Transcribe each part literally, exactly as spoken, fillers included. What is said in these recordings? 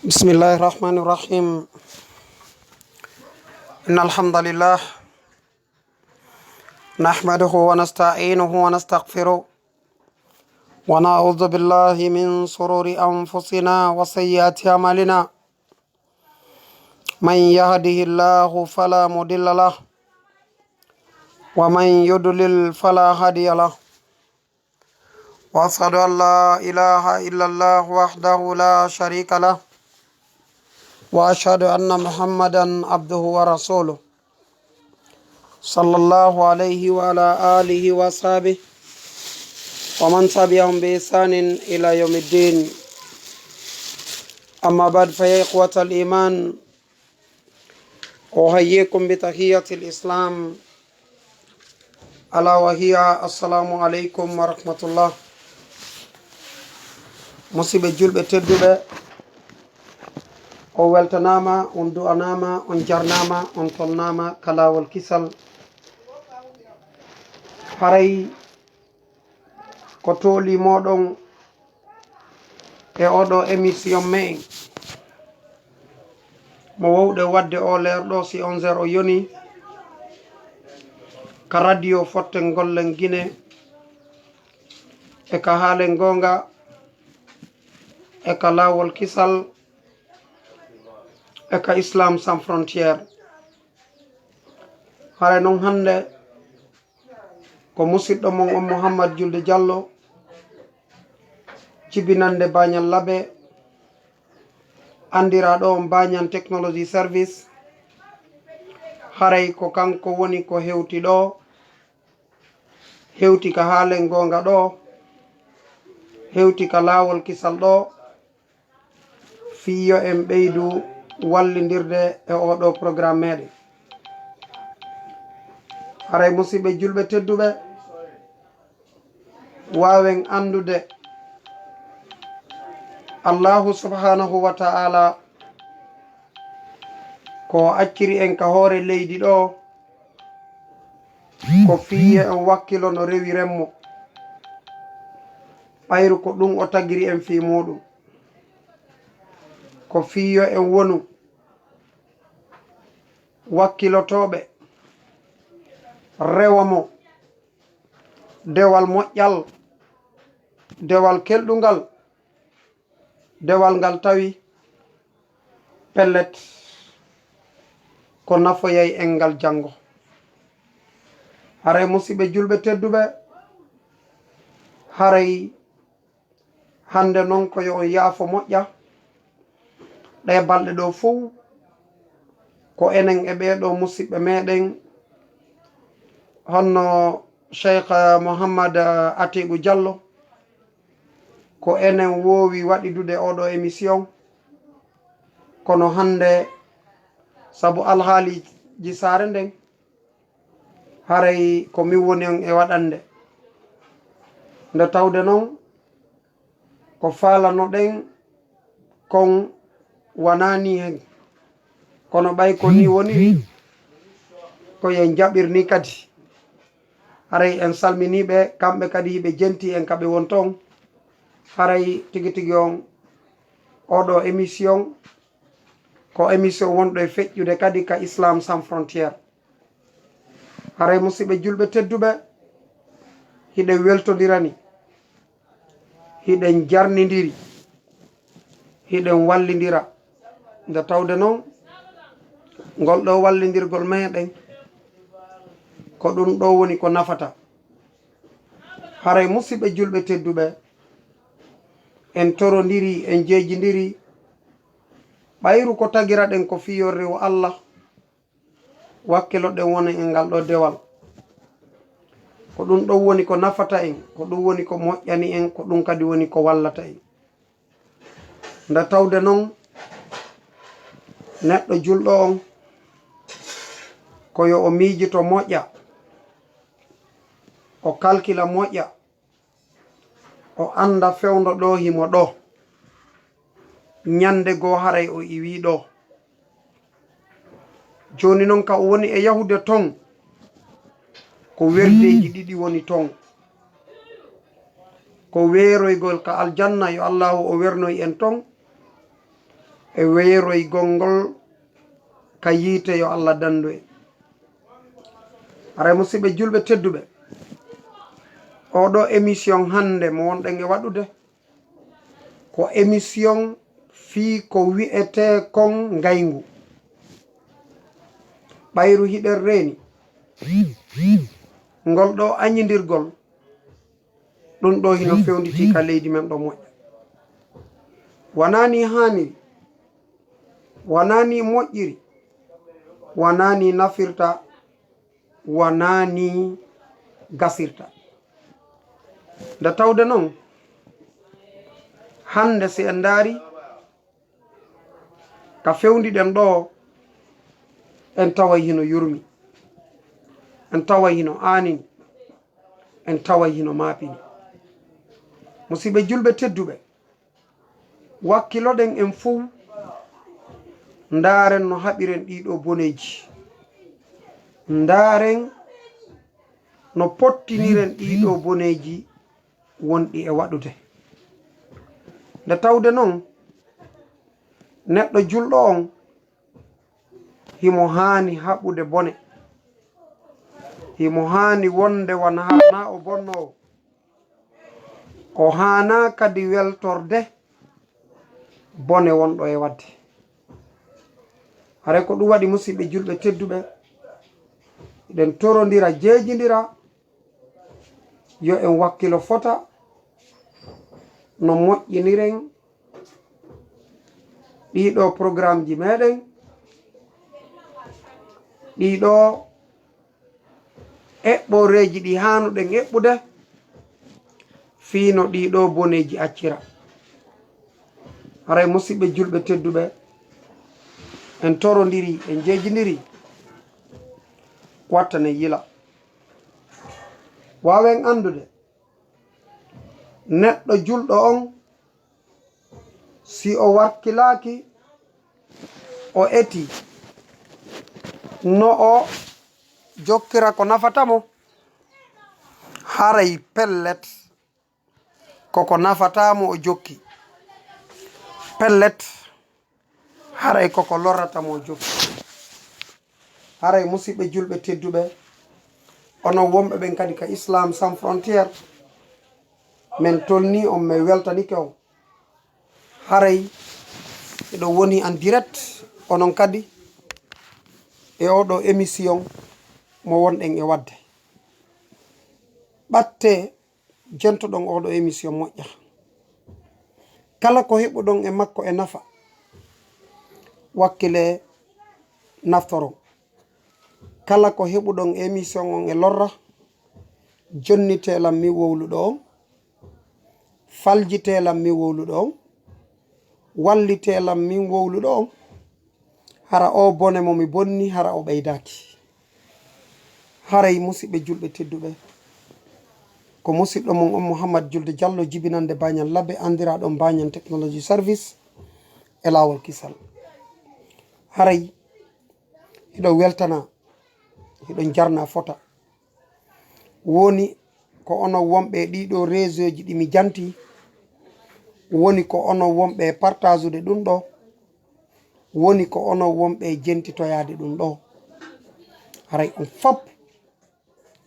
بسم الله الرحمن الرحيم. إن الحمد لله نحمده ونستعينه ونستغفره، ونعوذ بالله من شرور أنفسنا وسيئات أعمالنا. من يهده الله فلا مضل له، ومن يضلل فلا هادي له. وأشهد أن لا إله إلا الله وحده لا شريك له، وأشهد أن محمدا عبده ورسوله، صلى الله عليه وعلى آله وصحبه ومن تبعهم بإحسان إلى يوم الدين. أما بعد، فيا إخوة الإيمان، أحييكم بتحية الإسلام، ألا وهي السلام عليكم ورحمة الله. Musidɓe julɓe tedduɓe, on weltanaama, on du'anaama, on jarnaama, on tolnaama ka laawol kisal. Haray ko tooli mooɗon e oɗo émission me'en mo wowɗen wadde o leer ɗo, si onze heures o yoni, ka radio Fotten Gollen Gine, e ka Haalen Goonga, e ka Laawol Kisal, e ka Islam Sans Frontière. Haray non hannde, ko musiɗɗo mon on Muhammad Julde Jallo, jibinande Bañal Labe, anndiraaɗo on Bañal Technology Service. Haray ko kanko woni ko hewti ɗo, hewti ka Haalen Goonga ɗo, hewti ka Laawol Kisal ɗo, fii yo en ɓeydu wallindirde e oo ɗoo programme meɗen. Haray, musiɓɓe julɓe tedduɓe, waawen anndude Allaahu subhaanahu wa ta'aalaa ko o acciri en ka hoore leydi ɗoo, ko fii yo en wakkilo no rewiren mo, ɓayru ko ɗun o tagiri en fii muuɗun. Ko fii yo en wonu wakkilotooɓe, rewa mo dewal moƴƴal, dewal kelɗungal, dewal ngal tawi pellet ko nafoyay en ngal janngo. Haray, musiɓɓe julɓe tedduɓe, haray hannde non ko yo on yaafo moƴƴa. Ɗee balɗe ɗoo fow, ko enen e ɓee ɗoo musiɓɓe meɗen, honno Cheikh Mouhammad Atiqu Jallo, ko enen woowi waɗidude oo ɗoo émission. Kono hannde, sabu alhaaliiji saare nden, haray ko min woni on e waɗande. Nde tawde non, ko faalanoɗen kon wanaani hen, kono ɓay ko nii woniri, ko en jaɓir nii kadi. Haray en salminii ɓe, kamɓe kadi hiɓe jenti en ka ɓe won ton. Haray tigi tigi on, oo ɗoo émission, ko émission wonɗo e feƴƴude kadi ka Islam Sans Frontière. Haray, musiɓɓe julɓe tedduɓe, hiɗen weltondirani, hiɗen jarnindiri, hiɗen wallindira. Nde tawde non, ngol ɗoo wallindirgol meɗen, ko ɗun ɗoo woni ko nafata. Haray, musiɓɓe julɓe tedduɓe, en torondiri, en jeejindiri, ɓayru ko tagiraɗen ko fii yo rewu Allah, wakkiloɗen wonen e ngal ɗoo dewal. Ko ɗun ɗon woni ko nafata en, ko ɗun woni ko moƴƴani en, ko ɗun kadi woni ko wallata en. Nde tawde non, neɗɗo julɗo on, ko yo o miijito moƴƴa, o kalkila moƴƴa, o annda fewndo ɗoo himo ɗoo. Ñannde goo haray o iwii ɗoo. Jooni non ka o woni e yahude ton, ko werdeeji ɗiɗi woni ton. Ko weeroygol ka aljanna, yo Allaahu o wernoy en ton. e weeroygol ngol ka yiite, yo Allah danndu en. Haray, musidɓe julɓe tedduɓe, oɗo émission hannde mo wonɗen e waɗude, ko émission fii ko wi'etee kon ngayngu. Ɓayru hiɗen reeni, ngol ɗoo añindirgol, ɗun ɗoo hino fewnditii ka leydi men ɗoo moƴƴa. Wanaa nii haaniri, wanaa nii moƴƴiri, wanaa nii nafirta, wanaa nii gasirta. Nde tawde non, hannde si en ndaari ka fewndiɗen ɗoo, en taway hino yurmi, en taway hino aanini, en taway hino maapini. Musidɓe julɓe tedduɓe, wakkiloɗen en fow, ndaaren no haɓiren ɗii ɗoo boneeji. Ndaaren no pottiniren ɗii ɗoo boneeji wonɗi e waɗude. Nde tawde non, neɗɗo julɗo on, himo haani haɓude bone. Himo haani wonde wano haanaa o bonnoowo. O haanaa kadi weltorde bone wonɗo e waɗde. Haray ko ɗun waɗi, musidɓe julɓe tedduɓe, eɗen torondira, jeejindira, yo en wakkilo fota no moƴƴiniren ɗii ɗoo programmeji meɗen, ɗii ɗoo eɓɓooreeji ɗi haanuɗen eɓɓude, fii no ɗii ɗoo boneeji accira. Haray, musidɓe julɓe tedduɓe, en torondiri, en jeejindiri, wattanen yila. Waawen anndude, neɗɗo julɗo on, si o wakkilaaki, o eti no o jokkira ko nafata mo, haray pellet, koko nafata mo o jokki. Pellet, haray koko lorrata mo o jokki. Haray, musidɓe julɓe tedduɓe, onon wonɓe ɓen kadi ka Islam Sans Frontières, men tolnii on, men weltanike on. Haray hiɗon woni en direct, onon kadi, e oɗo émission mo wonɗen e waɗde. Ɓattee jentoɗon oɗo émission moƴƴa. Kala ko heɓuɗon e makko e nafa, wakkilee naftoron. Kala ko heɓuɗon e émission on e lorra, jonnitee lan min wowluɗo on, faljitee lan min wowluɗo on, wallitee lan min wowluɗo on. Hara oo bone mo mi bonni, hara o ɓeydaaki. Haray, musidɓe julɓe tedduɓe, ko musiɗɗo mon on Mouhammad Julde Diallo, jibinannde Bañan Labbe, anndiraaɗo on Bañan Technology Service e laawol kisal. Haray, hiɗon weltana, hiɗon jarna fota. Woni ko onon wonɓe e ɗii ɗoo réseauji ɗi mi janti, woni ko onon wonɓe e partageude ɗun ɗoo, woni ko onon wonɓe e jentitoyaade ɗun ɗoo. Haray on fop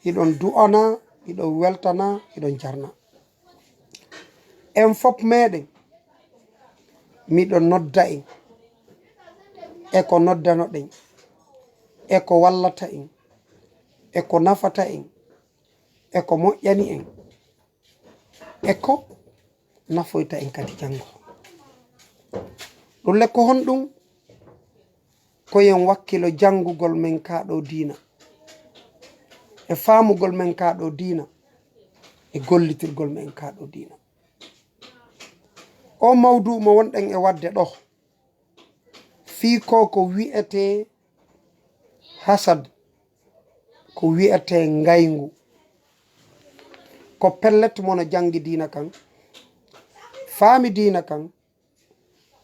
hiɗon du'ana, hiɗon weltana, hiɗon jarna. En fop meɗen, miɗo nodda en e ko noddanoɗen, e ko wallata en, e ko nafata en, e ko moƴƴani en, e ko nafoyta en kadi janngo. Ɗun le ko honɗun? Ko yo en wakkilo janngugol men kaa ɗoo diina, e faamugol men kaa ɗoo diina, e gollitirgol men kaa ɗoo diina. Oo mawduu mo wonɗen e waɗde ɗoo, fii ko ko wi'etee hasad, ko wi'etee ngayngu, ko pellet mo no janngi diina kan, faami diina kan,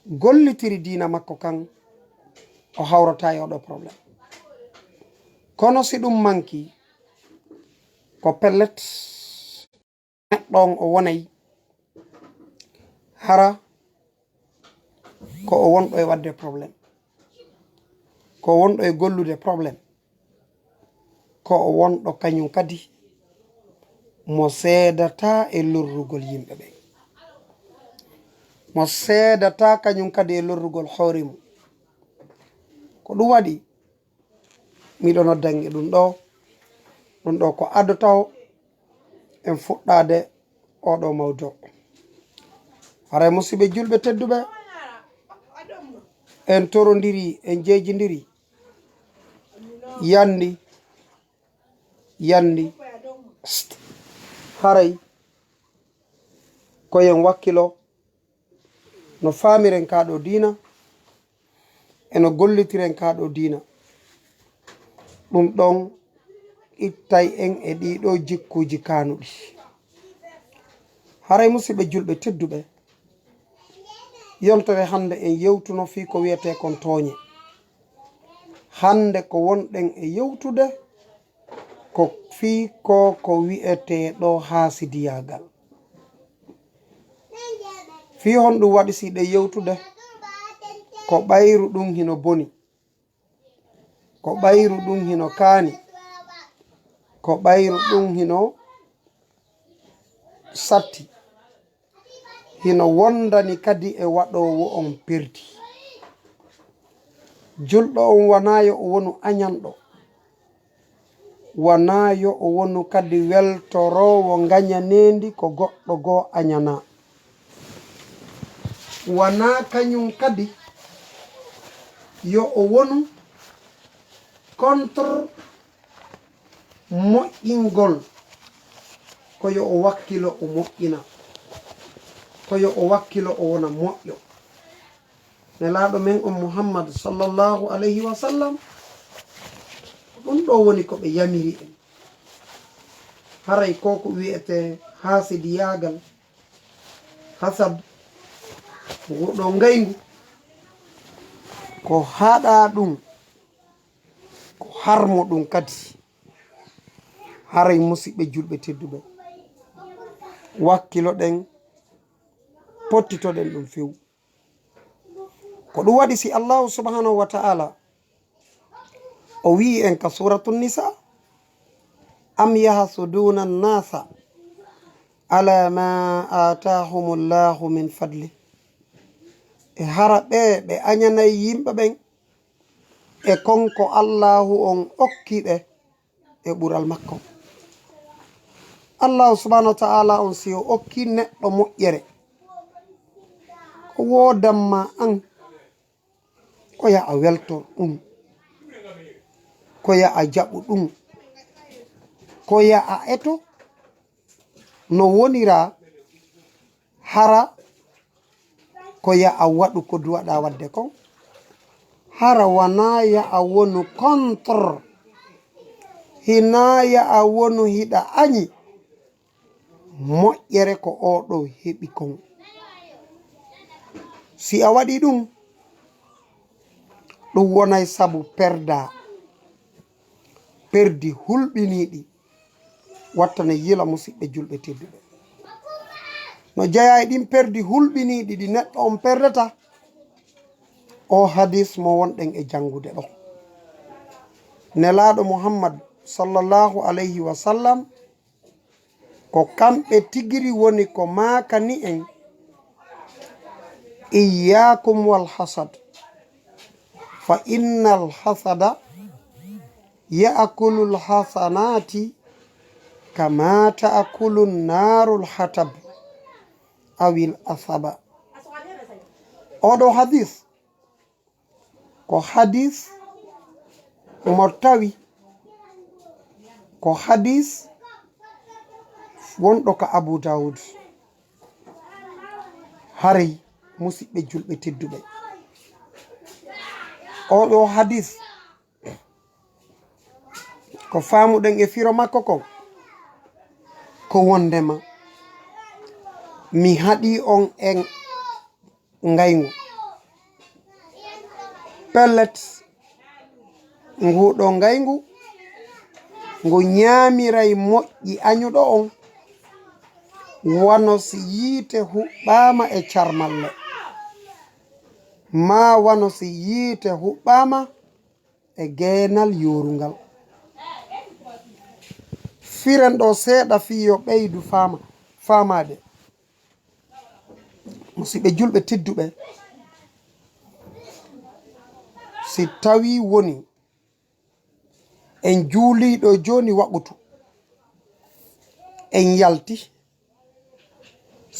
gollitiri diina makko kan, o hawrataa e oo ɗoo problème. Kono si ɗun mankii, ko pellet, neɗɗo on o wonay hara ko o wonɗo e waɗde problème, ko o wonɗo e gollude problème, ko o wonɗo kañum kadi mo seedataa e lorrugol yimɓe ɓen, mo seedataa kañum kadi e lorrugol hoore mum. Ko ɗum waɗi miɗo noddange ɗum ɗo, ɗum ɗo ko addotawo en fuɗɗaade oɗo mawdo. Haray, musiɓɓe julɓe tedduɓe, en torondiri, en jeejindiri, yandi, yandi, pst. Haray ko en wakkilo no faamiren kaa ɗo diina, e no gollitiren kaa ɗo diina. Ɗum ɗon ittay en e ɗii ɗo jikkuuji kaanuɗi. Haray, musiɓɓe julɓe tedduɓe, yontere hannde en yewtuno fii ko wi'etee kon tooñe. Hannde ko wonɗen e yewtude ko fii ko, ko wi'etee ɗo haasidiyaagal. Fii honɗum waɗi si ɗe yewtude? Ko ɓayru ɗum hino boni, ko ɓayru ɗum hino kaani, ko ɓayru ɗum hino satti, hino wondani kadi e waɗoowo on perdi. Julɗo on wanaa yo o wonu añanɗo, wanaa yo o wonu kadi weltoroowo ngañaneendi ko goɗɗo goo añanaa. Wanaa kañum kadi yo o wonu contre moƴƴingol, ko yo o wakkilo o moƴƴina, ko yo o wakkilo o wona moƴƴo. Nelaaɗo men on Muhammad sallallahu alayhi wa sallam, ɗum ɗo woni ko ɓe yamiri en. Haray ko ko wi'etee haasidiyaagal, hasad, ngu ɗo ngayngu, ko haɗa ɗum, ko harmo ɗum kadi. Haray, musiɓɓe julɓe tedduɓe, wakkiloɗen, pottitoɗen ɗum few. Ko ɗum waɗi si Allahu subhanahu wa ta'ala o wi'i en ka Suuratu Nisa, "Am yahsuduna an-nasa ala ma atahumullahu min fadli." E hara ɓe, ɓe añanay yimɓe ɓen e kon ko Allahu on okki ɓe e ɓural makko. Allahu subhanahu wa ta'ala on, si o okki neɗɗo moƴƴere, ko woodan ma an, ko ya a weltor ɗum, ko ya a jaɓu ɗum, ko ya a eto no wonira, hara ko ya a waɗu ko duwaɗa waɗde kon, hara wanaa ya a wonu contre, hinaa ya a wonu hiɗa añi moƴƴere ko oo ɗoo heɓi kon. Si a waɗii ɗum, ɗum wonay sabu perda, perdi hulɓiniiɗi, wattane yila, musiɓɓe julɓe tedduɓe. No jeyaa e ɗin perdi hulɓiniiɗi ɗi neɗɗo on perdata, oo hadis mo wonɗen e janngude ɗo, Nelaaɗo Muhammad sallallahu alayhi wa sallam, ko kamɓe tigiri woni ko maakani en, "Iyyaakum wal hasad, fa innal hasada ya'kulul hasanati kama ta'kulun narul hatab awil asaba." Oɗo hadis ko hadis mo tawi ko hadis wonɗo ka Abu Dawud. Haray, musiɓɓe julɓe tedduɓe, oɗo hadis, ko faamuɗen e firo makko kon, ko wondema mi haɗi on e ngayngu. Pellet, nguu ɗoo ngayngu, ngu ñaamiray moƴƴi añuɗo on, wano si yiite huɓɓaama e carmalle. Maa wano si yiite huɓɓaama e geenal yoorungal. Firen ɗoo seeɗa fii yo ɓeydu faama, faamaade. Musidɓe julɓe tedduɓe, si tawii woni en juulii ɗoo jooni waqutu, en yalti,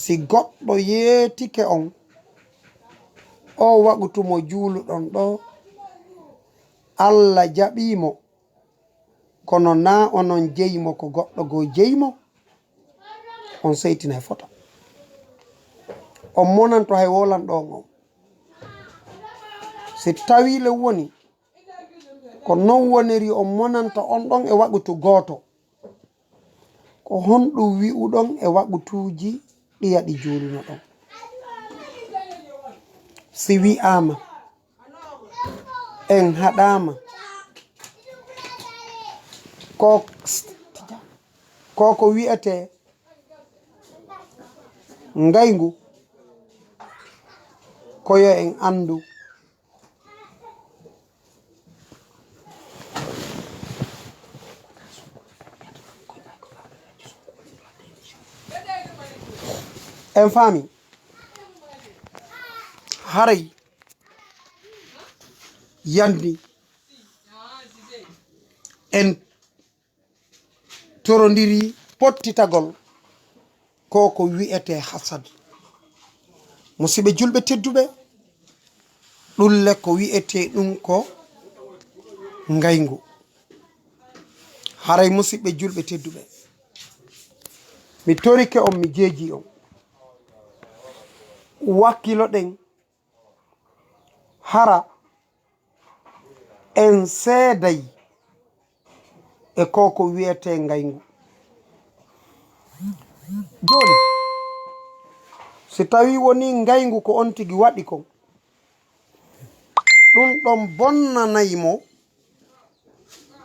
si goɗɗo yeetike on, oo waqutu mo juuluɗon ɗoo, Alla jaɓii mo, kono naa onon jeyi mo, ko goɗɗo goo jeyi mo, on seytinay fota. On monanto hay wolanɗo on on. Si tawii le woni ko non woniri, on monanta on ɗon e waqutu gooto, ko honɗum wi'uɗon e waqutuuji ɗiya ɗi juulunoɗon? Si wi'aama, en haɗaama ko, ko ko wi'etee ngayngu, ko yo en anndu. En faami, haray yanni en torondiri pottitagol ko ko wi'etee hasad. Musidɓe julɓe tedduɓe, ɗum le ko wi'etee ɗum ko ngayngu. Haray musidɓe julɓe tedduɓe, mi torike on, mi jeeji on. Wakkiloɗen hara en seeday e ko ko wi'etee ngayngu. Jooni, si tawii wonii ngayngu ko on tigi waɗi kon, ɗum ɗon bonnanay mo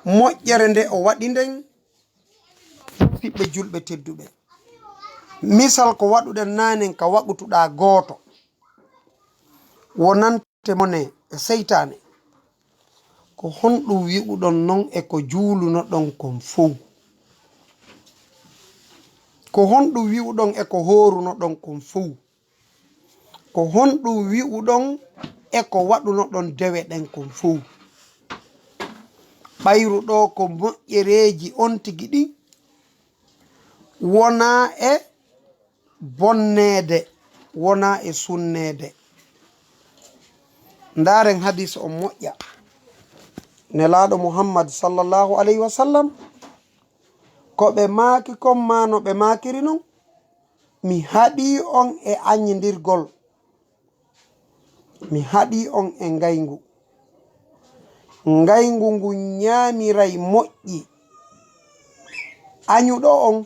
moƴƴere nde o waɗi nden. Musidɓe julɓe tedduɓe, misal ko waɗuɗen naanen ka waqutuɗaa gooto, wonante mone e seytaane. Ko honɗum wi'uɗon non e ko juulunoɗon kon fow? Ko honɗum wi'uɗon e ko hoorunoɗon kon fow? Ko honɗum wi'uɗon e ko waɗunoɗon dewe ɗen kon fow? Ɓayru ɗoo ko moƴƴereeji on tigi ɗin, wonaa e bonneede, wonaa e sunneede. Ndaaren hadiis on moƴƴa. Nelaaɗo Muhammad sallallahu alayhi wa sallam, ko ɓe maaki kon maa no ɓe maakiri non, mi haɗii on e añindirgol. Mi haɗii on e ngayngu. Ngayngu ngun ñaamiray moƴƴi añuɗo on,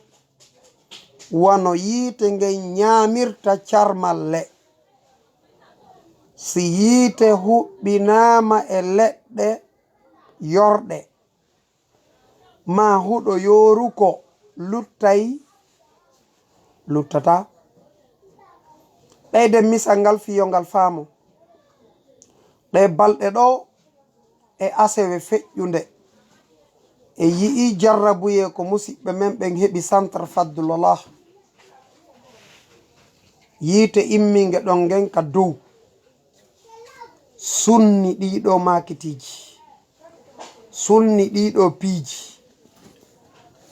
wano yiite ngen ñaamirta carmalle. Si yiite huɓɓinaama e leɗɗe yorɗe, maa huɗo yooruko luttay, luttataa. Ɓeyden misal ngal fii yo ngal faamo. Ɗee balɗe ɗoo e asewe feƴƴunde, e yi'ii jarrabuyee ko musiɓɓe men ɓen heɓi Centre Fadlullah. Yiite imminge ɗon ngen ka dow sunni ɗii ɗoo maakitiiji, sunni ɗii ɗoo piiji.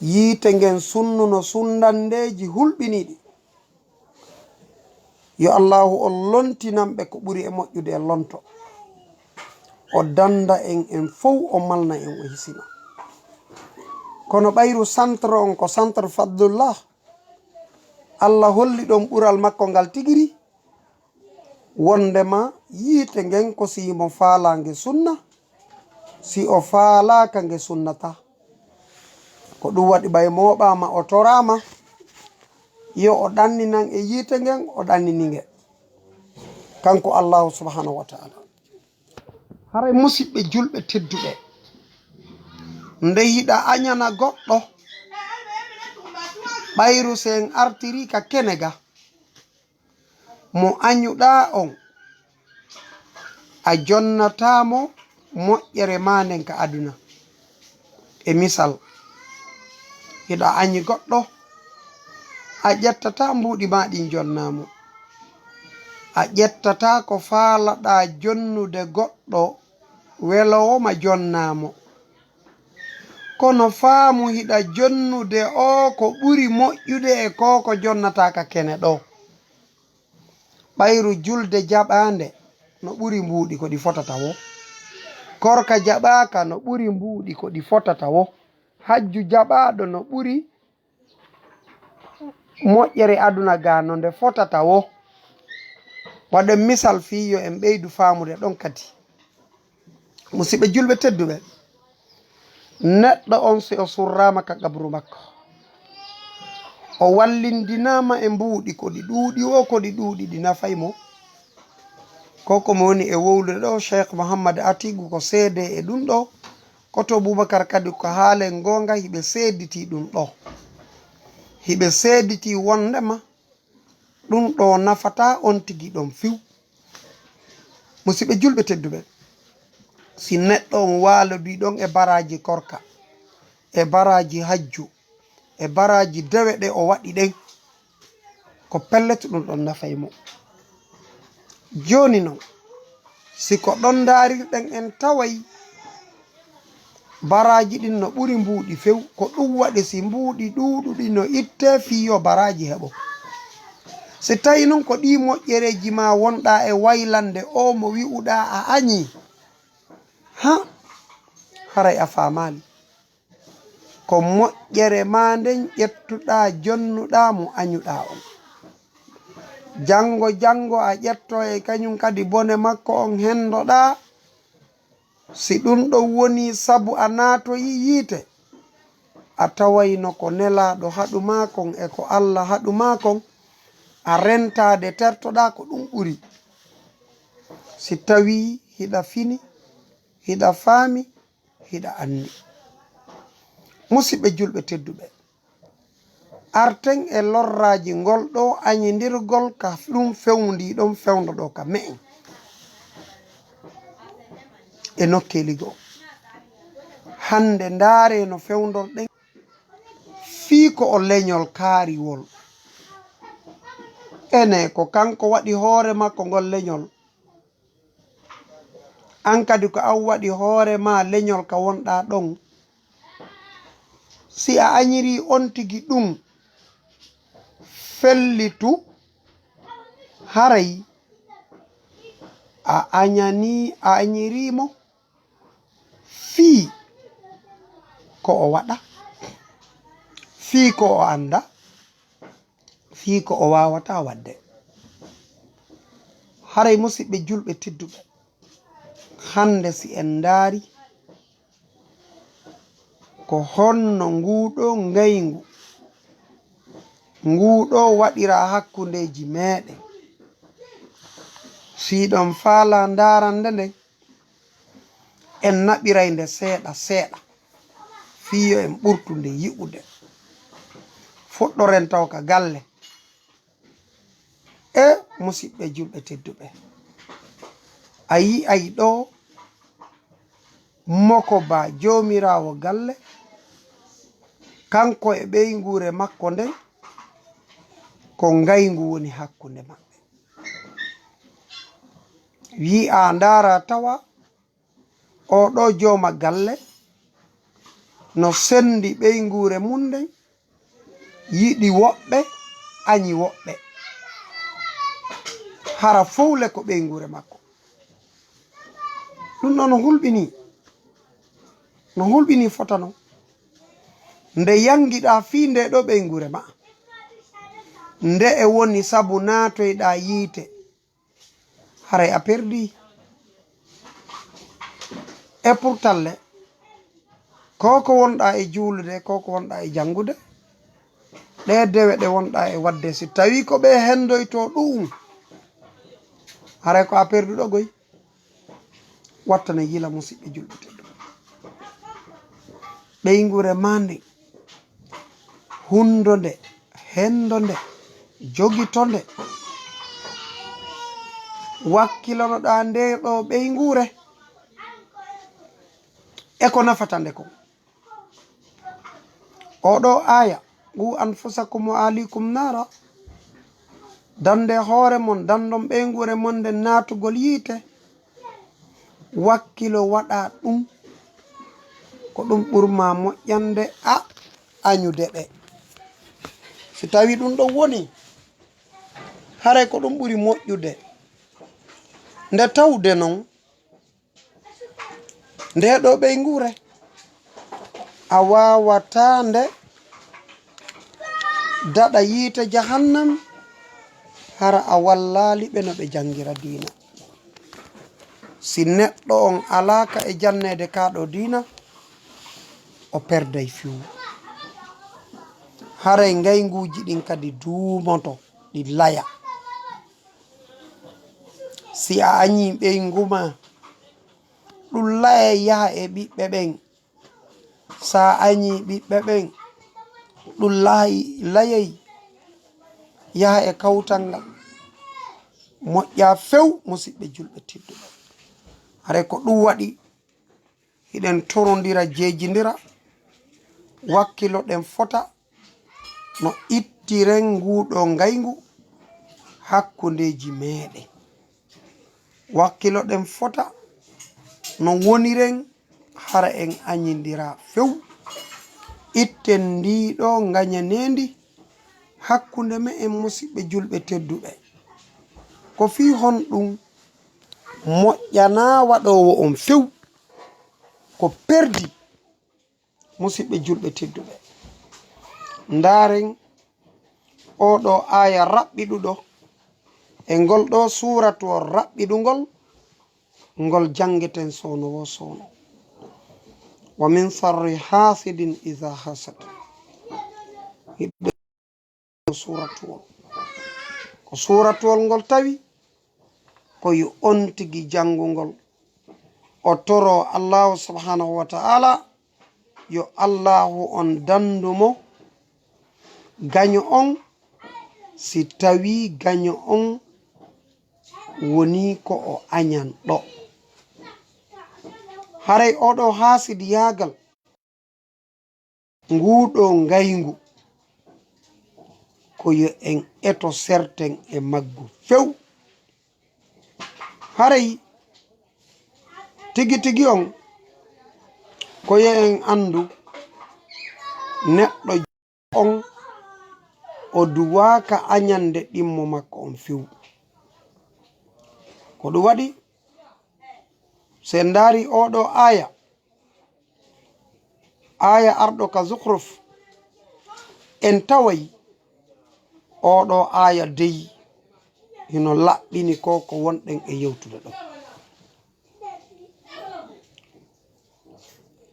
Yiite ngen sunnuno sunndandeeji hulɓiniiɗi. Yo Allaahu on lontinan ɓe ko ɓuri e moƴƴude e lonto. O dannda en, en fow, o malna en, o hisina. Kono ɓayru centre on ko Centre Fadlullah, Alla holli ɗon ɓural makko ngal tigiri, wondema yiite ngen ko si mo faalaa nge sunna, si o faalaaka nge sunnataa. Ko ɗum waɗi ɓay mooɓaama, o toraama, yo o ɗanninan e yiite ngen, o ɗannini nge. Kanko Allaahu subhaanahu wa ta'aalaa. Haray musiɓɓe julɓe tedduɓe, nde hiɗa añana goɗɗo, ɓayru si en artirii ka kene ga, mo añuɗaa on, A jonnataa mo moƴƴere maa nden ka aduna. E misal, hiɗa añi goɗɗo, a ƴettataa mbuuɗi maa ɗin jonnaa mo. A ƴettataa ko faalaɗaa jonnude goɗɗo weloowo ma jonnaa mo. Kono faamu hiɗa jonnude oo ko ɓuri moƴƴude e koo ko jonnataa ka kene ɗoo. Ɓayru julde jaɓaande no ɓuri mbuuɗi ko ɗi fotata woo. Korka jaɓaaka no ɓuri mbuuɗi ko ɗi fotata woo. Hajju jaɓaaɗo no ɓuri moƴƴere aduna gaa no nde fotata woo. Waɗen misal fii yo en ɓeydu faamude ɗon kadi. Musiɓɓe julɓe tedduɓe, neɗɗo on si o surraama ka qabru makko, o wallindinaama e mbuuɗi ko ɗi ɗuuɗi woo ko ɗi ɗuuɗi ɗi nafay mo. Ko ko mo woni e wowlude ɗoo, Cheikh Mouhammad Atigu ko seedee e ɗun ɗoo, Koto Bubakar kadi ko haalen goonga, hiɓe seeditii ɗun ɗoo. Hiɓe seeditii wonndema ɗun ɗoo nafataa on tigi ɗon few. Musiɓɓe julɓe tedduɓe, si neɗɗo on waalodii ɗon e baraaji korka, e baraaji hajju, e baraaji dewe ɗe o waɗi ɗen, ko pellet ɗun ɗon nafay mo. Jooni non, si ko ɗon ndaarirɗen, en taway baraaji ɗin no ɓuri mbuuɗi few. Ko ɗun waɗi si mbuuɗi ɗuuɗuɗi no ittee fii yo baraaji heɓo. Si tawii non ko ɗii moƴƴereeji maa wonɗaa e waylande oo mo wi'uɗaa a añii, ha, haray a faamaali. Ko moƴƴere maa nden ƴettuɗaa, jonnuɗaa mo añuɗaa on. Janngo, janngo a ƴettoyay kañun kadi bone makko on henndoɗaa. Si ɗun ɗon wonii sabu a naatoyii yiite, a tawayno ko Nelaaɗo haɗu maa kon e ko Alla haɗu maa kon, a rentaade tertoɗaa, ko ɗun ɓuri. Si tawii hiɗa fini, hiɗa faami, hiɗa anndi. Musiɓɓe julɓe tedduɓe, arten e lorraaji ngol ɗoo añindirgol ka ɗun fewndii ɗon fewndo ɗoo ka me'en. E nokkeeli goo, hannde ndaaree no fewndorɗen fii ko o leñol kaariwol. Ene ko kanko waɗi hoore makko ngol leñol. An kadi ko an waɗi hoore maa leñol ka wonɗaa ɗon. Si a añirii on tigi ɗun, fellitu, haray a añanii, a añirii mo fii ko o waɗa, fii ko o annda, fii ko o waawataa waɗde. Haray musiɓɓe julɓe tedduɓe, hannde si en ndaari ko honno nguu ɗoo ngayngu, nguu ɗoo waɗiraa hakkundeeji meeɗen, si hiɗon faalaa ndaarande nden, en naɓiray nde seeɗa seeɗa, fii yo en ɓurtu nde yi'ude. Fuɗɗoren taw ka galle. E musiɓɓe julɓe tedduɓe, a yi'ay ɗoo Moko Ba, joomiraawo galle, kanko e ɓeynguure makko nden, ko ngayngu woni hakkunde maɓɓe. Wi'aa ndaara tawa oo ɗoo jooma galle no senndi ɓeynguure mun nden, yiɗi woɓɓe, añi woɓɓe. Hara fowle ko ɓeynguure makko. Ɗun ɗoo no hulɓinii, no hulɓinii fota non. Nde yanngiɗaa fii ndee ɗoo ɓeynguure maa, nde e woni sabu naatoyɗaa yiite, haray a perdii. E pourtant le, ko ko wonɗaa e juulude, ko ko wonɗaa e janngude, ɗee dewe ɗe wonɗaa e waɗde, si tawii ko ɓe henndoytoo ɗuum, haray ko a perduɗo goy. Wattane yila, musiɓɓe julɓe tedduɓe. Ɓeynguure maa nden, hunndo nde, henndo nde, jogito nde. Wakkilonoɗaa ndee ɗoo ɓeynguure e ko nafata nde kon. Oɗo aaya, "Qu anfusakum wa ahlikum naara." Dande hoore mon, dandon ɓeynguure mon nden naatugol yiite. Wakkilo waɗa ɗum, ko ɗum ɓurma moƴƴande a añude ɓe. Si tawi ɗum ɗon woni, haray ko ɗum ɓuri moƴƴude. Nde tawde non, ndee ɗoo ɓeynguure, a waawataa nde daɗa yiite jahannam, hara a wallaali ɓe no ɓe janngira diina. Si neɗɗo on alaaka e janneede kaa ɗoo diina, o perday few. Haray ngaynguuji ɗin kadi duumoto, ɗi laya. Si a añii ɓeyngu maa, ɗum layay yaha e ɓiɓɓe ɓen. Sa añii ɓiɓɓe ɓen, ɗum lahay, layay yaha e kawtal ngal. Moƴƴaa few, musiɓɓe julɓe tedduɓe. Haray ko ɗum waɗi hiɗen torondira, jeejindira, wakkiloɗen fota no ittiren nguu ɗoo ngayngu hakkundeeji meeɗen. Wakkiloɗen fota no woniren hara en añindiraa few. Itten ndii ɗoo ngañaneendi hakkunde me'en, musiɓɓe julɓe tedduɓe. Ko fii honɗum moƴƴanaa waɗoowo on few? Ko perdi. Musiɓɓe julɓe tedduɓe, ndaaren oo ɗoo aaya raɓɓiɗuɗo e ngol ɗoo suuratuwol raɓɓiɗungol, ngol janngeten soono woo soono. "Wa min sarri haasidin iza hasad." Hiɗo suuratuwol. Ko suuratuwol ngol tawi ko yo on tigi janngungol. O toroo Allaahu subhaanahu wa ta'aalaa yo Allaahu on danndu mo gaño on, si tawii gaño on wonii ko o añanɗo. Haray oo ɗoo haasidiyaagal, nguu ɗoo ngayngu, ko yo en eto serten e maggu few. Haray tigi tigi on, ko yo en anndu neɗɗo on, o duwaaka añande ɗimmo makko on few. Ko ɗum waɗi, si en ndaari oo ɗoo aaya, aaya arɗo ka Zukhruf, en taway oo ɗoo aaya dey hino laɓɓini ko ko wonɗen e yewtude ɗoo.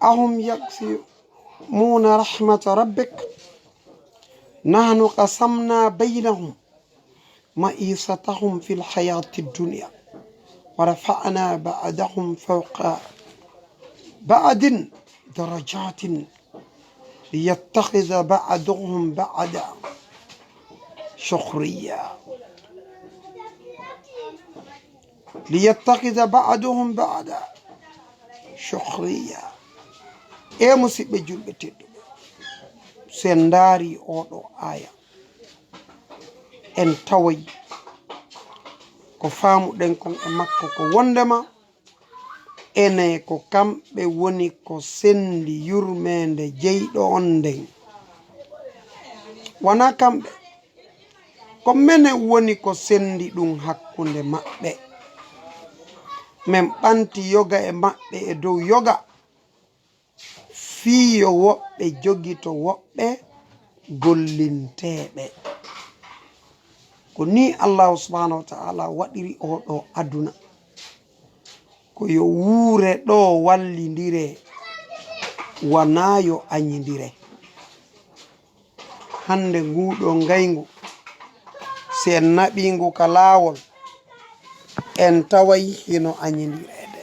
"Ahum yaqsimuna rahmata rabbik, nahnu qasamna baynahum ma'ishatahum fil hayatid dunya, wa rafa'na ba'dahum fawqa ba'din darajatin, liyattakhidha ba'duhum ba'dan sukhriya." Liyattakhidha ba'duhum ba'dan sukhriya. E musiɓɓe julɓe tedduɓe, si en ndaari oo ɗoo aaya, en taway ko faamuɗen kon e makko ko wonndema enen ko kamɓe woni ko senndi yurmeende jeyɗo on nden. Wanaa kamɓe, ko menen woni ko senndi ɗum hakkunde maɓɓe. Men ɓanti yoga e maɓɓe e dow yoga, fii yo woɓɓe jogito woɓɓe gollinteeɓe. Ko nii Allaahu subhaanahu wa ta'aalaa waɗiri oo ɗoo aduna. Ko yo wuure ɗoo wallindire, wanaa yo añindire. Hannde nguu ɗoo ngayngu, si en naɓii ngu ka laawol, en taway hino añindireede.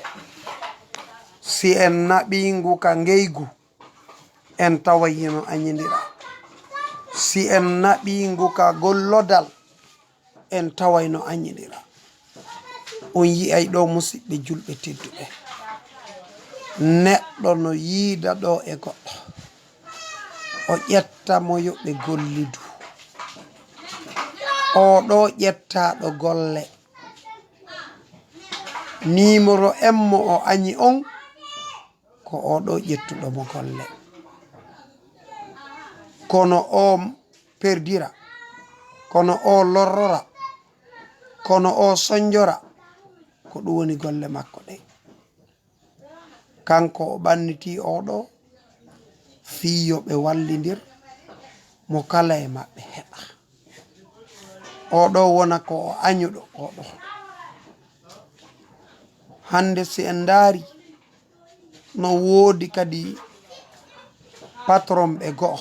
Si en naɓii ngu ka ngeygu, en taway hino añindiraa. Si en naɓii ngu ka gollodal, en taway no añindiraa. On yi'ay ɗo, musiɓɓe julɓe tedduɓe, neɗɗo no yiida ɗo e goɗɗo, o ƴetta mo yo ɓe gollidu. O ɗo ƴettaaɗo golle. Nimero M mo o añi on, ko o ɗo ƴettuɗo mo golle. Kono o perdira, kono o lorrora, kono o sonjora, ko ɗum woni golle makko ɗen. Kanko o ɓannitii oo ɗoo fii yo ɓe wallindir mo, kala e maɓɓe heɓa. Oo ɗoo wona ko o añuɗo oo ɗoo. Hannde si en ndaari, no woodi kadi patronɓe go'o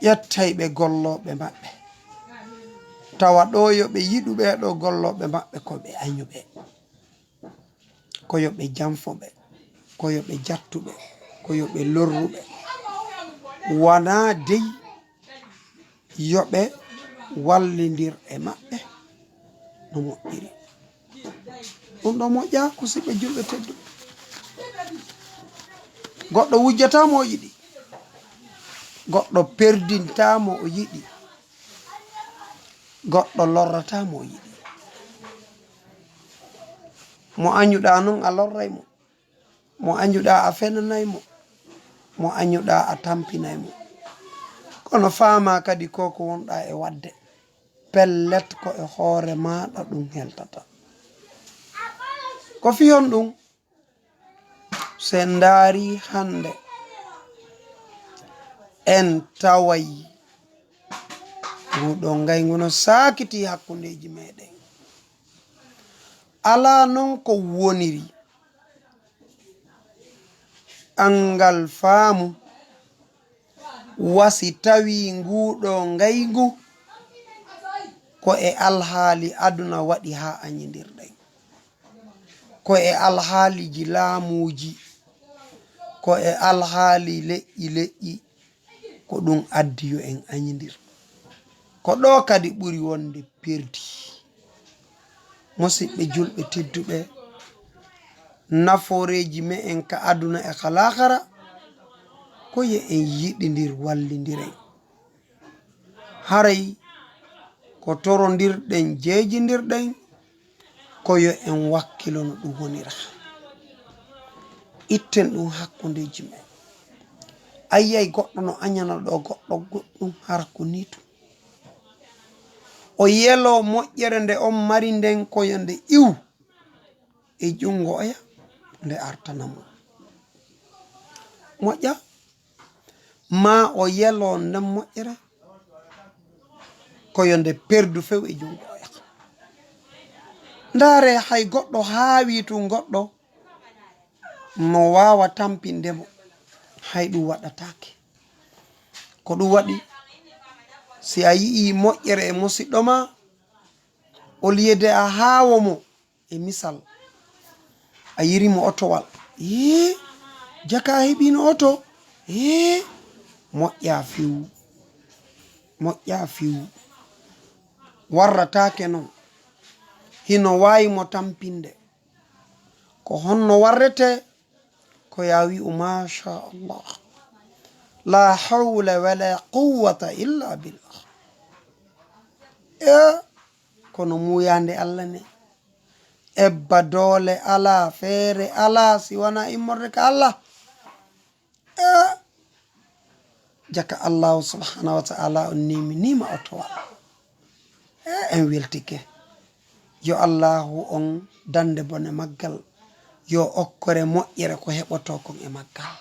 ƴettayɓe gollooɓe maɓɓe, tawa ɗoo yo ɓe yiɗu ɓee ɗoo gollooɓe maɓɓe ko ɓe añuɓe. Ko yo ɓe janfo ɓe, ko yo ɓe jattu ɓe, ko yo ɓe lorru ɓe. Wanaa dey yo ɓe wallindir e maɓɓe no moƴƴiri. Ɗum ɗoo moƴƴaa, musiɓɓe julɓe tedduɓe. Goɗɗo wujjataa mo o yiɗi, goɗɗo perdintaa mo o yiɗi, goɗɗo lorrataa mo o yiɗi. Mo añuɗaa non, a lorray mo. Mo añuɗaa, a fenanay mo. Mo añuɗaa, a tampinay mo. Kono faamaa kadi ko ko wonɗaa e waɗde, pellet, ko e hoore maaɗa ɗum heltata. Ko fii honɗum? Si en ndaarii hannde, en taway nguu ɗoo ngayngu no saakitii hakkundeeji meeɗen. Alaa non ko woniri anngal faamu, wa si tawii nguu ɗoo ngayngu ko e alhaali aduna waɗi haa añindirɗen, ko e alhaaliiji laamuuji, ko e alhaali leƴƴi leƴƴi, ko ɗum addi yo en añindir. Ko ɗoo kadi ɓuri wonde perdi. Musiɓɓe julɓe tedduɓe, nafooreeji me'en ka aduna e ka laakara, ko yo en yiɗindir, wallindiren. Haray ko torondirɗen, jeejindirɗen, ko yo en wakkilo no ɗum wonira. Itten ɗum hakkundeeji men. A yi'ay goɗɗo no añana ɗoo goɗɗo goɗɗum, hara ko nii tun. O yeloo moƴƴere nde on mari nden, ko yo nde iwu e junngo oya, nde artana mo. Moƴƴa, maa o yeloo nden moƴƴere, ko yo nde perdu few e junngo oya. Ndaaree, hay goɗɗo haawii tun goɗɗo, no waawa tampinde mo, hay ɗum waɗataake. Ko ɗum waɗi, si a yi'ii moƴƴere e musiɗɗo maa, au lieu de a haawo mo, e misal, a yiri mo otowal, ee, jaka a heɓiino oto, ee, moƴƴaa few, moƴƴaa few. Warrataake non. Hino waawi mo tampinde. Ko honno warretee? Ko yo a wi'u, "Maasha Allah. La hawla wala quwwata illa billah." E, kono muuyaande Allah ne. Ebba doole alaa, feere alaa, si wanaa immorde ka Allah. E, jaka Allahu subhanahu wa ta'ala on niminiima otowal. E, en weltike. Yo Allahu on dande bone maggal, yo okkore moƴƴere ko heɓotoo kon e maggal.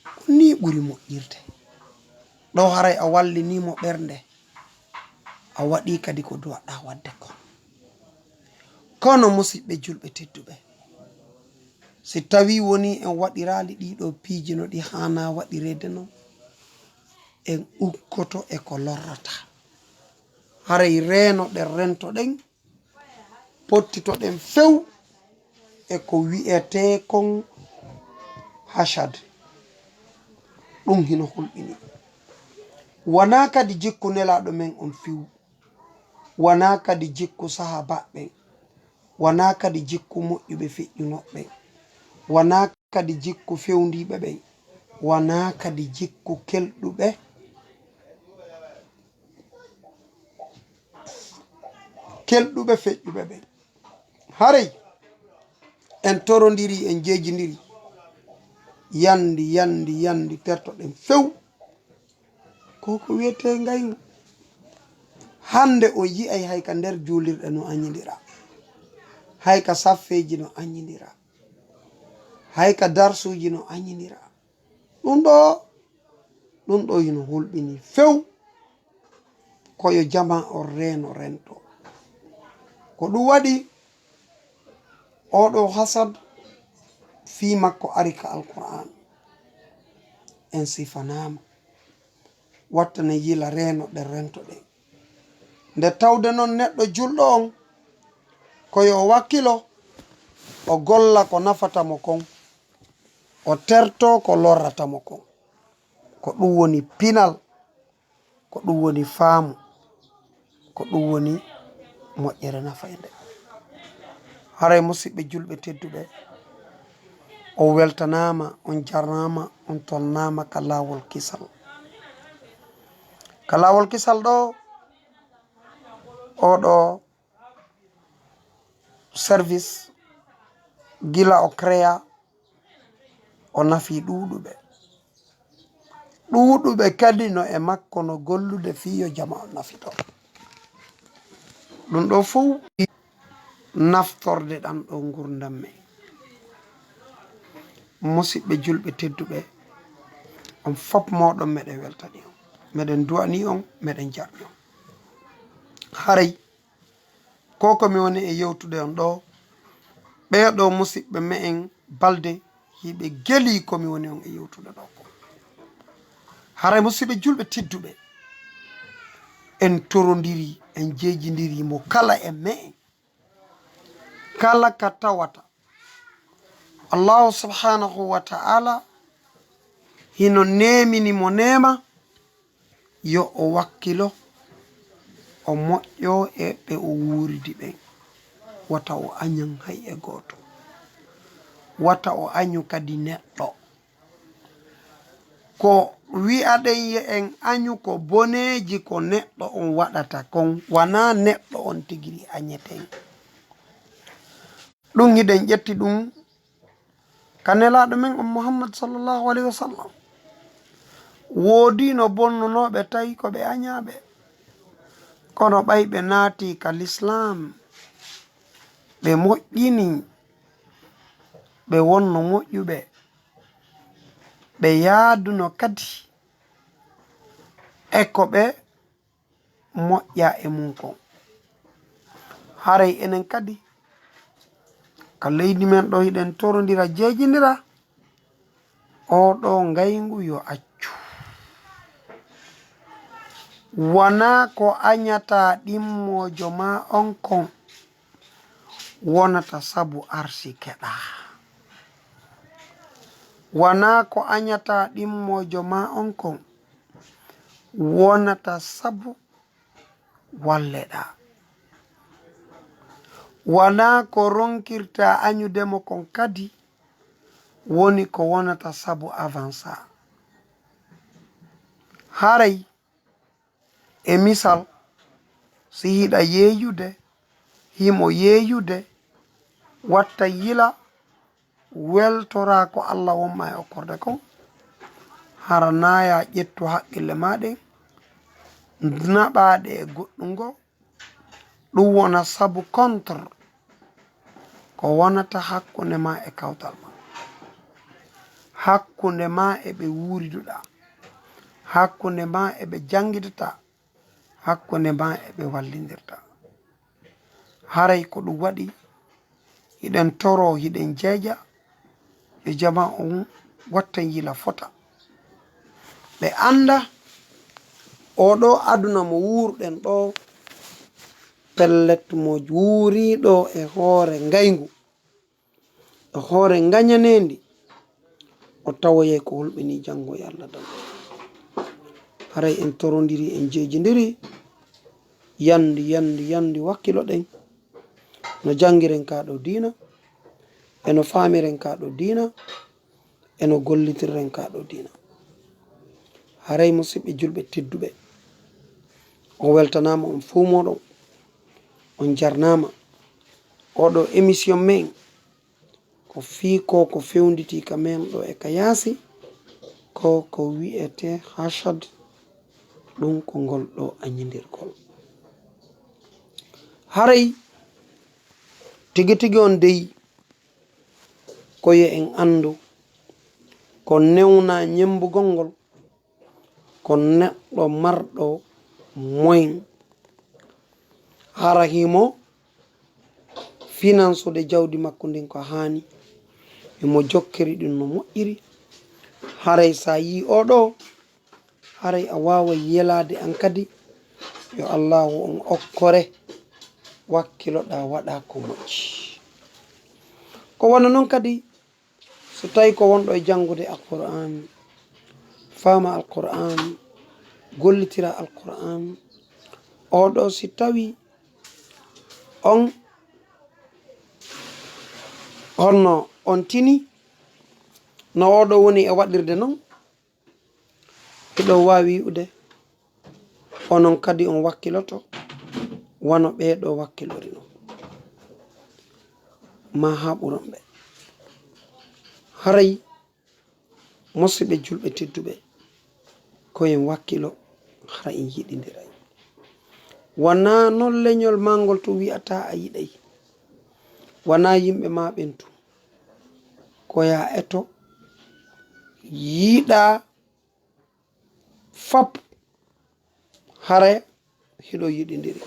Ko nii ɓuri moƴƴirde. Ɗo haray a wallinii mo ɓernde, a waɗii kadi ko duwaɗaa waɗde kon. Kono, musiɓɓe julɓe tedduɓe, si tawii wonii en waɗiraali ɗii ɗoo piiji no ɗi haanaa waɗireede non, en ukkoto e ko lorrata. Haray reenoɗen, rentoɗen, pottitoɗen few e ko wi'etee kon hasad. Ɗum hino hulɓini. Wanaa kadi jikku Nelaaɗo men on few. Wanaa kadi jikku sahaabaaɓe ɓen. Wanaa kadi jikku moƴƴuɓe feƴƴunooɓe ɓen. Wanaa kadi jikku fewndiiɓe ɓen. Wanaa kadi jikku kelɗuɓe, kelɗuɓe feƴƴuɓe ɓen. Haray en torondirii, en jeejindirii. Yandi, yandi, yandi, tertoɗen few. Ko ko wiyetee ngayngu. Hannde on yi'ay hay ka nder juulirɗe no añindiraa. Hay ka saffeeji no añindiraa. Hay ka darsuuji no añindiraa. Ɗun ɗoo, ɗun ɗoo hino hulɓinii few ko yo jamaa on reeno rentoo. Ko ɗun waɗi oo ɗoo hasad fii makko ari ka Alqur'aan. En sifanaama. Wattanen yila reenoɗen rentoɗen. Nde tawde non neɗɗo julɗo on, ko yo o wakkilo, o golla ko nafata mo kon, o tertoo ko lorrata mo kon. Ko ɗun woni pinal, ko ɗun woni faamu, ko ɗun woni moƴƴere nafayde. Haray, musiɓɓe julɓe tedduɓe, on weltanaama, on jarnaama, on tolnaama ka laawol kisal. Ka laawol kisal ɗoo, oo ɗoo service, gila o créa, o nafii ɗuuɗuɓe. Ɗuuɗuɓe kadi no e makko no gollude fii yo jamaa on nafito. Ɗun ɗoo fow naftorde ɗan ɗoo ngurndan men. Musiɓɓe julɓe tedduɓe, on fow mooɗon meɗen weltanii on, meɗen du'anii on, meɗen jarnii on. Haray ko ko mi woni e yewtude on ɗoo, ɓee ɗoo musiɓɓe me'en Balde, hiɓe gelii ko mi woni on e yewtude ɗoo kon. Haray, musiɓɓe julɓe tedduɓe, en torondirii, en jeejindirii, mo kala e me'en, kala ka tawata Allaahu subhaanahu wa ta'aalaa hino neemini mo neema, yo o wakkilo, o moƴƴoo e ɓe o wuuridi ɓen. Wata o añan hay e gooto. Wata o añu kadi neɗɗo. Ko wi'aɗen yo en añu ko boneeji ko neɗɗo on waɗata kon, wanaa neɗɗo on tigiri añeten. Ɗun hiɗen ƴetti ɗun ka Nelaaɗo men on Muhammad sallallahu alayhi wa sallam. Woodino bonnunooɓe tawi ko ɓe añaaɓe. Kono ɓay ɓe naatii ka lislaam, ɓe moƴƴini, ɓe wonno moƴƴuɓe, ɓe yaaduno kadi e ko ɓe moƴƴaa e mun kon. Haray enen kadi, ka leydi men ɗoo, hiɗen torondira, jeejindira, oo ɗoo ngayngu yo accu. Wanaa ko añataa ɗimmoojo maa on kon wonata sabu arsikeɗaa. Wanaa ko añataa ɗimmoojo maa on kon wonata sabu walleɗaa. Wanaa ko ronkirtaa añude mo kon kadi woni ko wonata sabu avansaa. Haray, e misal, si hiɗa yeeyude, himo yeeyude, watta yila, weltoraa ko Alla won maa e okkorde kon, hara naayaa ƴettu haqqille maa ɗen, naɓaa ɗe e goɗɗun goo, ɗun wona sabu contre ko wonata hakkunde maa e kawtal maa, hakkunde maa e ɓe wuuriduɗaa, hakkunde maa e ɓe janngidataa, hakkunde maa e ɓe wallindirtaa. Haray ko ɗun waɗi hiɗen toroo, hiɗen jeeja, yo jamaa on watta yila fota. Ɓe annda oo ɗoo aduna mo wuuruɗen ɗoo, pellet, mo wuuriiɗo e hoore ngayngu, e hoore ngañaneendi, o tawoyay ko hulɓinii janngo e Alla dan. Haray en torondirii, en jeejindirii, yandi, yandi, yandi, wakkiloɗen. no janngiren ka ɗo diina, e no faamiren ka ɗo diina, e no gollitirren ka ɗo diina. Haray, musiɓɓe julɓe tedduɓe, on weltanaama on fow mooɗon, on jarnaama. Oɗo émission men, ko fii ko, ko fewnditii ka men ɗo e ka yaasi, ko ko wi'etee hasad, ɗum ko ngol ɗo añindirgol. Haray, tigi tigi on dey, ko yo en anndu, ko newnaa ñemmbugol ngol, ko neɗɗo marɗo moyen, hara himo finansude jawdi makko ndin ko haani, himo jokkiri ɗum no moƴƴiri. Haray sa yii oɗo, haray a waaway yelaade an kadi, yo Allaahu on okkore, wakkiloɗaa waɗaa ko moƴƴi. Ko wano non kadi, so tawi ko wonɗo e janngude Alqur'aan, faama Alqur'aan, gollitira Alqur'aan, oɗo si tawi on, honno on tini, no oɗo woni e waɗirde non, hiɗo waawi wi'ude, onon kadi on wakkiloto wano ɓee ɗoo wakkilori non. Maa haa ɓuron ɓe. Haray, musiɓɓe julɓe tedduɓe, ko en wakkilo, hara en yiɗindiray. Wanaa non leñol maa ngol tun wi'ataa a yiɗay. Wanaa yimɓe maa ɓen tun. Ko yaa eto yiɗaa fap, hara hiɗon yiɗindiri.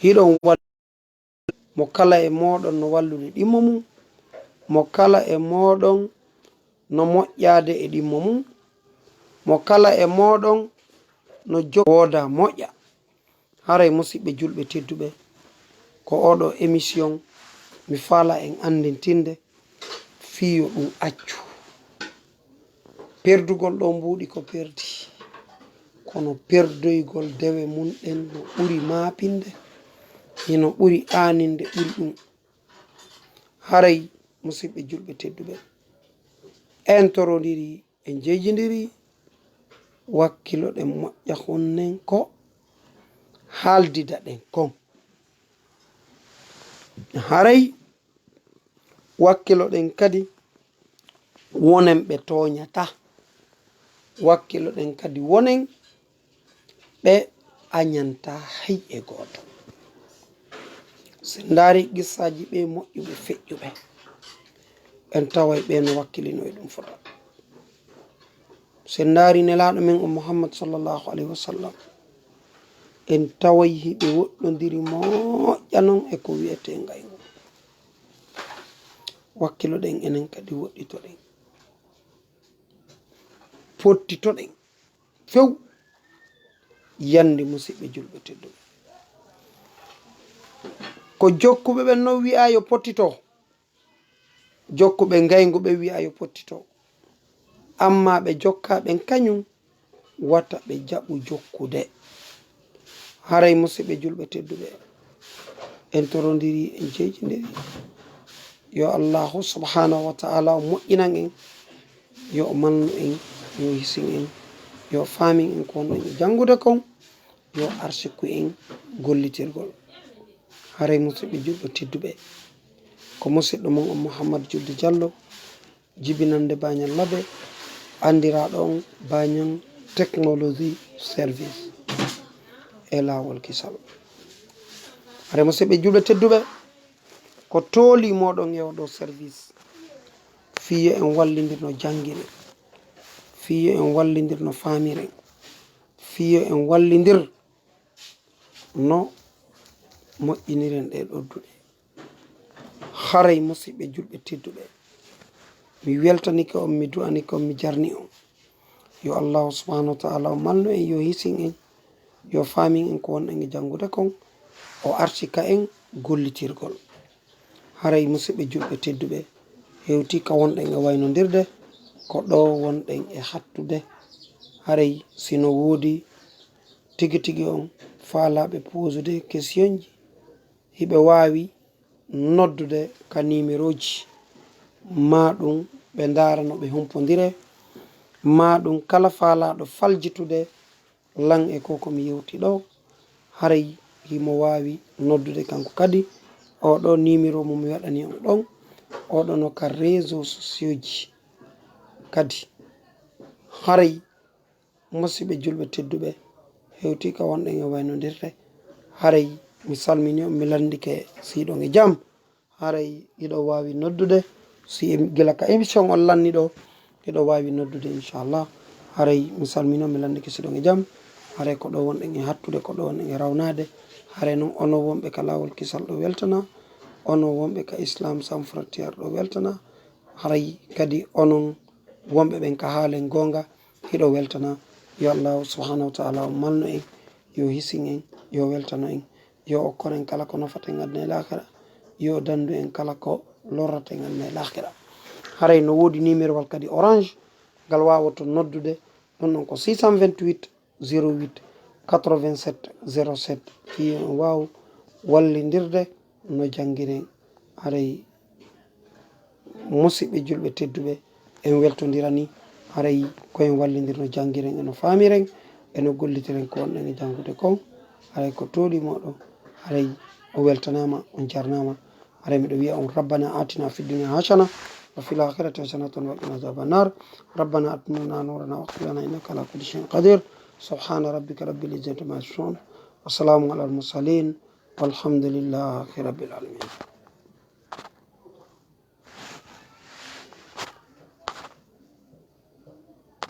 Hiɗon wal-, mo kala e mooɗon no wallude ɗimmo mum, mo kala e mooɗon no moƴƴaade e ɗimmo mum, mo kala e mooɗon no jo-, wooda moƴƴa. Haray, musiɓɓe julɓe tedduɓe, ko oɗo émission mi faala en anndintinde fii yo ɗum accu. Perdugol ɗoo mbuuɗi ko perdi, kono perdoygol dewe mum ɗen no ɓuri maapinde, hino ɓuri aaninde ɓuri ɗum. Haray, musiɓɓe julɓe tedduɓe, en torondiri, en jejindiri, wakkiloɗen moƴƴa hunnen ko haaldidaɗen kon. Haray, wakkiloɗen kadi wonen ɓe tooñataa. Wakkiloɗen kadi wonen ɓe añantaa hay e gooto. Si en ndaari qissaaji ɓee moƴƴuɓe feƴƴuɓe, en taway ɓee no wakkilinoo e ɗum fota. Si en ndaari Nelaaɗo men on Muhammad sallallahu alayhi wa sallam, en taway hiɓe woɗɗondiri moƴƴa non e ko wi'etee ngayngu. Wakkiloɗen enen kadi, woɗɗitoɗen, pottitoɗen few yandi, musiɓɓe julɓe tedduɓe. Ko jokkuɓe ɓen non wi'aa yo pottito, jokkuɓe ngayngu ɓen wi'aa yo pottito. Ammaa ɓe jokkaa ɓen kañum, wata ɓe jaɓu jokkude. Haray, musiɓɓe julɓe tedduɓe, en torondiri, en jejindiri. Yo Allaahu subhaanahu wa ta'aalaa o moƴƴinan en, yo o malnu en, yo o hisin en, yo o faamin en ko wonɗen e janngude kon, yo o arsiku en gollitirgol. Haray, musiɓɓe julɓe tedduɓe, ko musiɗɗo mon on Muhammad Julde Jallo, jibinannde Bañal Labe, anndiraaɗo on Bañal Technologie Service e Laawol Kisal. Haray, musiɓɓe julɓe tedduɓe, ko tooli mooɗon e oo ɗoo service, fii yo en wallindir no janngiren, fii yo en wallindir no faamiren, fii yo en wallindir no moƴƴiniren ɗee ɗoo duɗe. Haray, musiɓɓe julɓe tedduɓe, mi weltanike on, mi du'anike on, mi jarni on. Yo Allaahu subhaanahu wa ta'aalaa o malnu en, yo hisin en, yo faamin en ko wonɗen e janngude kon, o arsika en gollitirgol. Haray, musiɓɓe julɓe tedduɓe, hewtii ka wonɗen e waynondirde, ko ɗoo wonɗen e hattude. Haray, si no woodi tigi tigi on faalaaɓe poosude kesiyonji, hiɓe waawi noddude ka nimerooji, maa ɗum ɓe ndaara no ɓe humpondire, maa ɗum kala faalaaɗo faljitude lan e ko ko mi yewti ɗo, haray himo waawi noddude kanko kadi. Oɗo nimero mo mi waɗani on ɗon, oɗo no ka réseaux sociaux ji kadi. Haray musiɓɓe julɓe tedduɓe, hewti ka wonɗen e waynondirde. Haray mi salmini on, mi lanndike si hiɗon e jam. Haray hiɗo waawi noddude, si em-, gila ka émission on lanni ɗo, hiɗo waawi noddude, inchallah. Haray mi salmino, mi lanndike si hiɗon e jam. Haray ko ɗo wonɗen e hattude, ko ɗo wonɗen e rawnaade. Haray non onon wonɓe ka laawol kisal ɗo weltana, onon wonɓe ka Islam Sans Frontière ɗo weltana. Haray kadi onon wonɓe ɓen ka haalen goonga, hiɗo weltana. Yo Allahu subhanahu wa ta'ala o malno en, yo hisin en, yo weltano en, yo okkor en kala ko nafata en aduna e laakara, yo dandu en kala ko lorrata en aduna e laakara. Haray no woodi numéro wal kadi Orange, ngal waawoto noddude, ɗum ɗon ko six cent vingt-huit zéro huit quatre-vingt-sept zéro sept, fii en waaw wallindirde no janngiren. Haray musiɓɓe julɓe tedduɓe, en weltondirani, haray ko en wallindir no janngiren e no faamiren e no gollitiren ko wonɗen e janngude kon. Haray ko tooli moɗon, haray o weltanaama, on jarnaama. Haray miɗo wiya on, ربنا آتنا في الدنيا حسنة وفي الآخرة حسنة وقنا عذاب النار. ربنا أتمم لنا نورنا واغفر لنا إنك على كل شيء قدير. سبحان ربك رب العزة عما يصفون. وسلام على المرسلين. والحمد لله رب العالمين.